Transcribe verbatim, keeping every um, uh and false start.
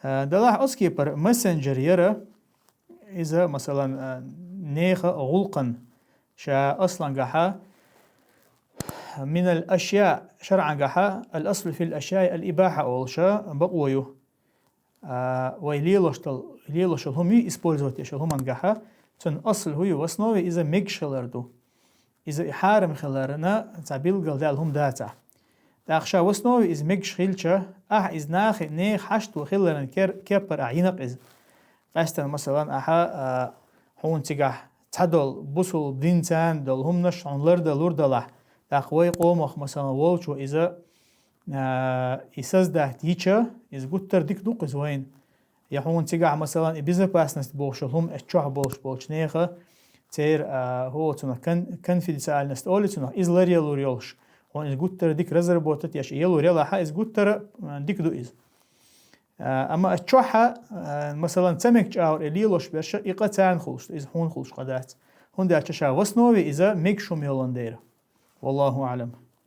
Э, Далахь оцу кепара мессенджер яра, иза, масалан, э, нехан гӀуллакхан ша аслангахьа, минал ашьяъ, шарӀангахьа, ал-аслу фил ашьяъи ал-ибахьа олуша бакъо ю. А, вай лелош дол-, лелош йолу хӀума ю, использовать еш йолу хӀумангахьа, цуьнан асл хӀу ю, в основе иза мегаш хилар ду. Иза и хьарам хиларна цхьа билгалдаьлла хӀума дацахь. ТӀаккха ша в основе иза мегаш хилча, ахьа иза нахе, нехан хьашто хиларан кер-, кепара ахьа йинакъ иза. Къаьстина, масалан, ахьа, а, хьуна цигахь цхьадолу бусул динца долу хӀуманаш хьуна лардан лур далахь, тӀаккха вай къомах, масалан, волчо иза, а, и создать йича, иза гуттар дика ду-кх иза вайна. Я хьуна цигахь, масалан, и безопасность бохуш йолу хӀума эс чохь болуш болчу нехан, церан, а, хӀо, цунах кон-, конфиденциальность олу цунах, иза ларъялур йолуш, хьуна иза гуттар дика разработать еш, ялур ялахьа, иза гуттара, а, дика ду иза. А, амма а чохьа, а, масалан, ца мегча агӀор и лелош берш, и къа царна хуьлуш ду, иза хьуна хуьлуш къа дац. ХӀунда аьлча ша в основе иза мегаш хӀума йолун дера. Валлаху аълам.